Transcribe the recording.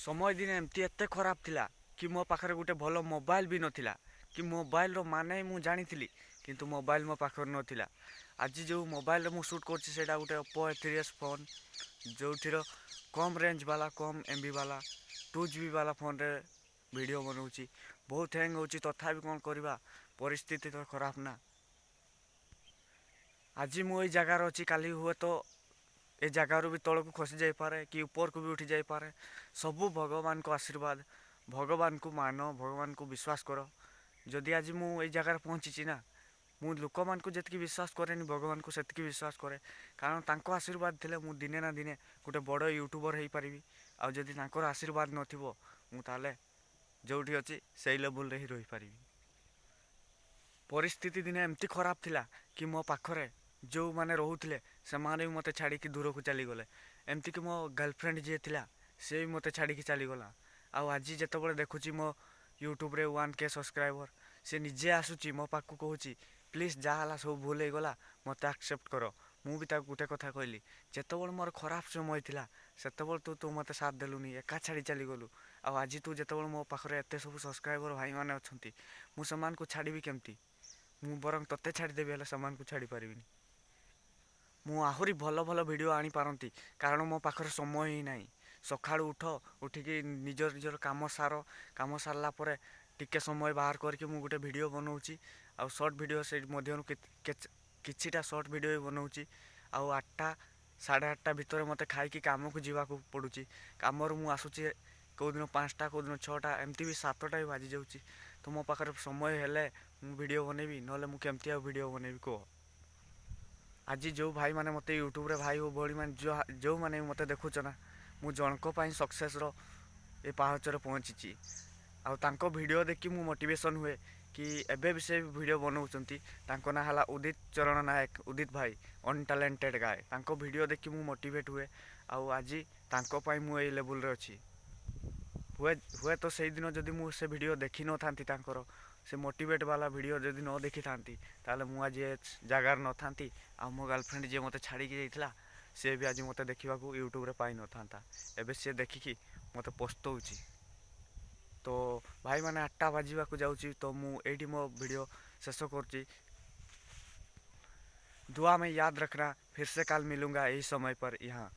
ସମୟ ଦିନେ ଏମିତି ଏତେ ଖରାପ ଥିଲା କି ମୋ ପାଖରେ ଗୋଟେ ଭଲ ମୋବାଇଲ ବି ନଥିଲା କି ମୋବାଇଲର ମାନେ ମୁଁ ଜାଣିଥିଲି, କିନ୍ତୁ ମୋବାଇଲ ମୋ ପାଖରେ ନଥିଲା। ଆଜି ଯେଉଁ ମୋବାଇଲରେ ମୁଁ ସୁଟ୍ କରୁଛି, ସେଇଟା ଗୋଟେ ଓପୋ ଏ3ଏସ୍ ଫୋନ୍, ଯେଉଁଥିର କମ୍ ରେଞ୍ଜ ବାଲା, କମ୍ ଏମ୍ବି ବାଲା, 2 ଜିବି ବାଲା ଫୋନ୍ରେ ଭିଡ଼ିଓ ବନାଉଛି। ବହୁତ ହ୍ୟାଙ୍ଗ ହେଉଛି, ତଥାପି କ'ଣ କରିବା, ପରିସ୍ଥିତି ତ ଖରାପ ନା। ଆଜି ମୁଁ ଏଇ ଜାଗାରେ ଅଛି, କାଲି ହୁଏତ ଏ ଜାଗାରୁ ବି ତଳକୁ ଖସି ଯାଇପାରେ କି ଉପରକୁ ବି ଉଠି ଯାଇପାରେ। ସବୁ ଭଗବାନଙ୍କ ଆଶୀର୍ବାଦ। ଭଗବାନଙ୍କୁ ମାନ, ଭଗବାନଙ୍କୁ ବିଶ୍ୱାସ କର। ଯଦି ଆଜି ମୁଁ ଏଇ ଜାଗାରେ ପହଞ୍ଚିଛି ନା, ମୁଁ ଲୋକମାନଙ୍କୁ ଯେତିକି ବିଶ୍ୱାସ କରେନି, ଭଗବାନଙ୍କୁ ସେତିକି ବିଶ୍ୱାସ କରେ। କାରଣ ତାଙ୍କ ଆଶୀର୍ବାଦ ଥିଲେ ମୁଁ ଦିନେ ନା ଦିନେ ଗୋଟେ ବଡ଼ ୟୁଟ୍ୟୁବର୍ ହେଇପାରିବି। ଆଉ ଯଦି ତାଙ୍କର ଆଶୀର୍ବାଦ ନଥିବ, ମୁଁ ତାହେଲେ ଯେଉଁଠି ଅଛି ସେଇ ଲେବୁଲ୍ରେ ହିଁ ରହିପାରିବି। ପରିସ୍ଥିତି ଦିନେ ଏମିତି ଖରାପ ଥିଲା କି ମୋ ପାଖରେ ଯେଉଁମାନେ ରହୁଥିଲେ, ସେମାନେ ବି ମୋତେ ଛାଡ଼ିକି ଦୂରକୁ ଚାଲିଗଲେ। ଏମିତିକି ମୋ ଗାର୍ଲଫ୍ରେଣ୍ଡ ଯିଏ ଥିଲା, ସେ ବି ମୋତେ ଛାଡ଼ିକି ଚାଲିଗଲା। ଆଉ ଆଜି ଯେତେବେଳେ ଦେଖୁଛି ମୋ ୟୁଟ୍ୟୁବରେ 1K subscriber, ସେ ନିଜେ ଆସୁଛି ମୋ ପାଖକୁ, କହୁଛି, "ପ୍ଲିଜ୍, ଯାହା ହେଲା ସବୁ ଭୁଲ ହେଇଗଲା, ମୋତେ ଆକ୍ସେପ୍ଟ କର।" ମୁଁ ବି ତାକୁ ଗୋଟେ କଥା କହିଲି, ଯେତେବେଳେ ମୋର ଖରାପ ସମୟ ଥିଲା, ସେତେବେଳେ ତୁ ତୁ ମୋତେ ସାଥ ଦେଲୁନି, ଏକା ଛାଡ଼ି ଚାଲିଗଲୁ। ଆଉ ଆଜି ତୁ ଯେତେବେଳେ ମୋ ପାଖରେ ଏତେ ସବୁ ସବସ୍କ୍ରାଇବର ଭାଇମାନେ ଅଛନ୍ତି, ମୁଁ ସେମାନଙ୍କୁ ଛାଡ଼ିବି କେମିତି? ମୁଁ ବରଂ ତୋତେ ଛାଡ଼ିଦେବି, ହେଲେ ସେମାନଙ୍କୁ ଛାଡ଼ିପାରିବିନି। ମୁଁ ଆହୁରି ଭଲ ଭଲ ଭିଡ଼ିଓ ଆଣିପାରନ୍ତି, କାରଣ ମୋ ପାଖରେ ସମୟ ହିଁ ନାହିଁ। ସକାଳୁ ଉଠ, ଉଠିକି ନିଜ ନିଜର କାମ ସାର। କାମ ସାରିଲା ପରେ ଟିକେ ସମୟ ବାହାର କରିକି ମୁଁ ଗୋଟେ ଭିଡ଼ିଓ ବନାଉଛି। ଆଉ ସର୍ଟ ଭିଡ଼ିଓ, ସେଇ ମଧ୍ୟରୁ କିଛିଟା ସର୍ଟ ଭିଡ଼ିଓ ବି ବନାଉଛି। ଆଉ 8ଟା 8:30 ଭିତରେ ମୋତେ ଖାଇକି କାମକୁ ଯିବାକୁ ପଡ଼ୁଛି। କାମରୁ ମୁଁ ଆସୁଛି କେଉଁଦିନ 5ଟା, କେଉଁଦିନ 6ଟା, ଏମିତି ବି 7ଟା ବି ବାଜିଯାଉଛି। ତ ମୋ ପାଖରେ ସମୟ ହେଲେ ମୁଁ ଭିଡ଼ିଓ ବନେଇବି, ନହେଲେ ମୁଁ କେମିତି ଆଉ ଭିଡ଼ିଓ ବନେଇବି, କୁହ? ଆଜି ଯେଉଁ ଭାଇମାନେ ମୋତେ ୟୁଟ୍ୟୁବରେ, ଭାଇ ଓ ଭଉଣୀମାନେ, ଯେଉଁମାନେ ବି ମୋତେ ଦେଖୁଛ ନା, ମୁଁ ଜଣଙ୍କ ପାଇଁ ସକ୍ସେସ୍ର ଏ ପାହାଚରେ ପହଞ୍ଚିଛି। ଆଉ ତାଙ୍କ ଭିଡ଼ିଓ ଦେଖି ମୁଁ ମୋଟିଭେସନ୍ ହୁଏ କି ଏବେ ବି ସେ ଭିଡ଼ିଓ ବନାଉଛନ୍ତି। ତାଙ୍କ ନାଁ ହେଲା ଉଦିତ ଚରଣ ନାୟକ, ଉଦିତ ଭାଇ, ଅନଟ୍ୟାଲେଣ୍ଟେଡ଼ ଗାଏ। ତାଙ୍କ ଭିଡ଼ିଓ ଦେଖି ମୁଁ ମୋଟିଭେଟ୍ ହୁଏ ଆଉ ଆଜି ତାଙ୍କ ପାଇଁ ମୁଁ ଏଇ ଲେବୁଲ୍ରେ ଅଛି। ହୁଏତ ସେଇଦିନ ଯଦି ମୁଁ ସେ ଭିଡ଼ିଓ ଦେଖିନଥାନ୍ତି, ତାଙ୍କର ସେ ମୋଟିଭେଟ୍ ବାଲା ଭିଡ଼ିଓ ଯଦି ନ ଦେଖିଥାନ୍ତି, ତାହେଲେ ମୁଁ ଆଜି ଏ ଜାଗାରେ ନଥାନ୍ତି। ଆଉ ମୋ ଗାର୍ଲଫ୍ରେଣ୍ଡ ଯିଏ ମୋତେ ଛାଡ଼ିକି ଯାଇଥିଲା, ସିଏ ବି ଆଜି ମୋତେ ଦେଖିବାକୁ ୟୁଟ୍ୟୁବରେ ପାଇନଥାନ୍ତା। ଏବେ ସିଏ ଦେଖିକି ମୋତେ ପସ୍ତଉଛି। ତ ଭାଇମାନେ, 8ଟା ବାଜିବାକୁ ଯାଉଛି, ତ ମୁଁ ଏଇଠି ମୋ ଭିଡ଼ିଓ ଶେଷ କରୁଛି। दुआ में याद रखना। फिर से कल मिलूँगा यही समय पर यहाँ।